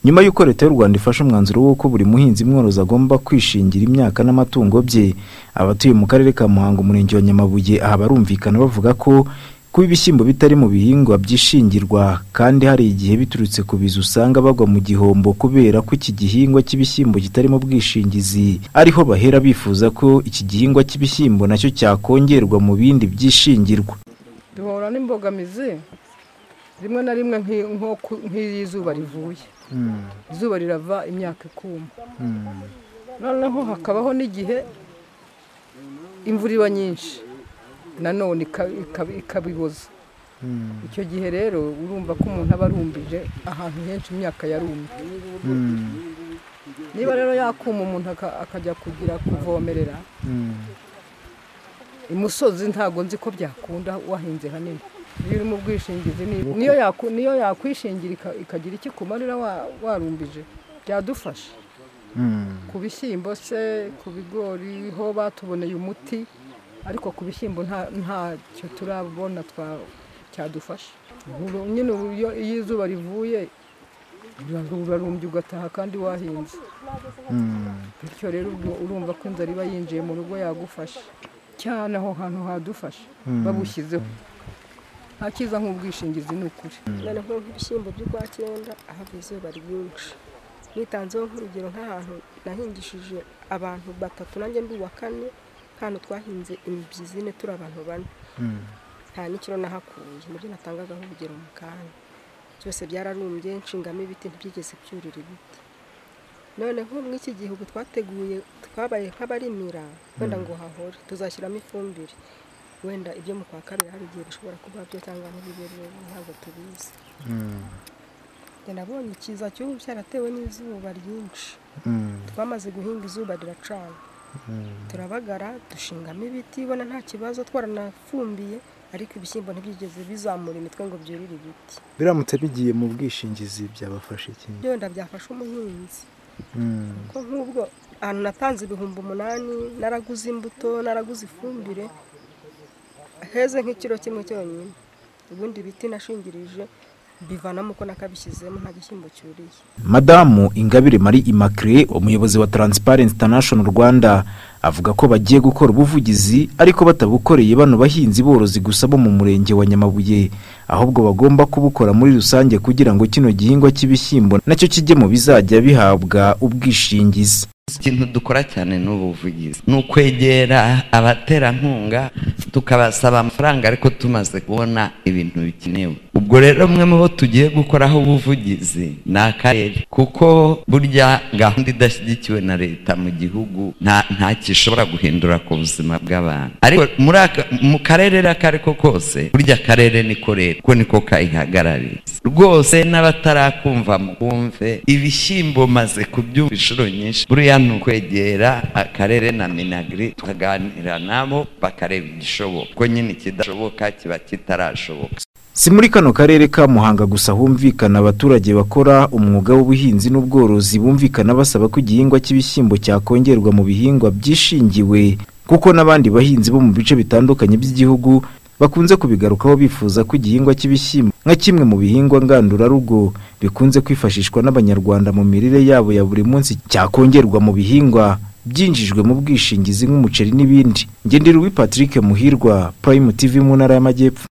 Nyuma y'uko Leta y'u Rwanda ifashe umwanzuro w'uko buri muhinzi mworozi agomba kwishingira imyaka n'amatungo bye, abatuye mu karere ka Muhanga, umurenge wa Nyamabuye, aha barumvikana bavuga ko kuba ibishyimbo bitari mu bihingwa byishingirwa kandi hari igihe biturutse ku biza usanga bagwa mu gihombo kubera ko iki gihingwa cy'ibishyimbo kitarimo ubwishingizi, ariho bahera bifuza ko iki gihingwa cy'ibishyimbo nacyo cyakongerwa mu bindi byishingirwa. Duhura n'imbogamizi rimwe na rimwe, nk'iyo izuba rivuye, izuba rirava imyaka ikuma, noneho hakabaho n'igihe imvura iba nyinshi nanone ikabiboza. Icyo gihe rero urumva ko umuntu aba arumbije ahantu henshi, imyaka yarumye. Niba rero yakuma, umuntu akajya kugira kuvomerera imusozi, ntabwo nzi ko byakunda wahinze hanini. Iyo uri mu bwishingizi, niyo yakwishingira ikagira icyo ikumarira warumbije, byadufasha. Ku bishyimbo se, ku bigori ho batuboneye umuti, ariko ku bishyimbo ntacyo turabona cyadufasha. Nyine iyo izuba rivuye urarumbye ugataha kandi wahinze. Bityo rero urumva ko inzara iba yinjiye mu rugo. Yagufasha cyane aho hantu hadufasha babushyizeho. Nta cyiza nk'ubwishingizi, ni ukuri. Noneho nk'ibishyimbo by'ukwa cyenda ahava izuba ryinshi, nitanzeho nk'urugero, nk'ahantu nahingishije abantu batatu, nanjye ndi uwa kane, nk'ahantu twahinze imibyizi ine turi abantu bane, nta n'ikiro nahakuye. Nibyo natangagaho urugero mu kanya. Byose byararumbye, nshingamo ibiti ntibyigeze byurira ibiti. Noneho muri iki gihe ubu twateguye, twabaye nk'abarimira wenda ngo hahore, tuzashyiramo ifumbire. Wenda ibyo mu kwa kabiri hari igihe bishobora kuba byo cyangwa ntibibe, ntabwo tubizi. Nabonye ikiza cy'ubu cyaratewe n'izuba ryinshi. Twamaze guhinga izuba riracana, turabagara, dushingamo ibiti, ubona nta kibazo, twaranafumbiye, ariko ibishyimbo ntibyigeze bizamura imitwe ngo byurire ibiti. Biramutse bigiye mu bwishingizi byabafasha iki? Wenda byafasha umuhinzi, kuko nk'ubwo ahantu natanze 8000, naraguze imbuto, naraguze ifumbire, heze nk'ikiro kimwe cyonyine. Ubundi ibiti nashingirije bivanamo uko nakabishyizemo, nta gishyimbo cyuriye. Madamu Ingabire Marie Immaculée, umuyobozi wa Transparency International Rwanda, avuga ko bagiye gukora ubuvugizi, ariko batabukoreye bano bahinzi borozi gusa bo mu murenge wa Nyamabuye, ahubwo bagomba kubukora muri rusange kugira ngo kino gihingwa cy'ibishyimbo nacyo kijye mu bizajya bihabwa ubwishingizi. Ikintu dukora cyane ni ubuvugizi, ni ukwegera abaterankunga tukabasaba amafaranga, ariko tumaze kubona ibintu bikenewe. Ubwo rero mwe mu bo tugiye gukoraho ubuvugizi ni akarere, kuko burya gahunda idashyigikiwe na leta mu gihugu nta gishobora guhindura ku buzima bw'abantu. Ariko mu karere ako ari ko kose, burya akarere niko leta, kuko niko kayihagarariye rwose. N'abatarakumva mukumve, ibishyimbo maze kubyumva inshuro nyinshi, buriya ni ukwegera akarere na MINAGRI tukaganira nabo, bakareba igishoboka, kuko nyine ikidashoboka kiba kitarashoboka. Si muri kano karere ka Muhanga gusa humvikana abaturage bakora umwuga w'ubuhinzi n'ubworozi bumvikana basaba ko igihingwa cy'ibishyimbo cyakongerwa mu bihingwa byishingiwe, kuko n'abandi bahinzi bo mu bice bitandukanye by'igihugu bakunze kubigarukaho, bifuza ko igihingwa cy'ibishyimbo nka kimwe mu bihingwa ngandurarugo bikunze kwifashishwa n'Abanyarwanda mu mirire yabo ya buri munsi cyakongerwa mu bihingwa byinjijwe mu bwishingizi nk'umuceri n'ibindi. Ngendiruwi Patrick Muhirwa, Prime TV, mu ntara y'Amajyepfo.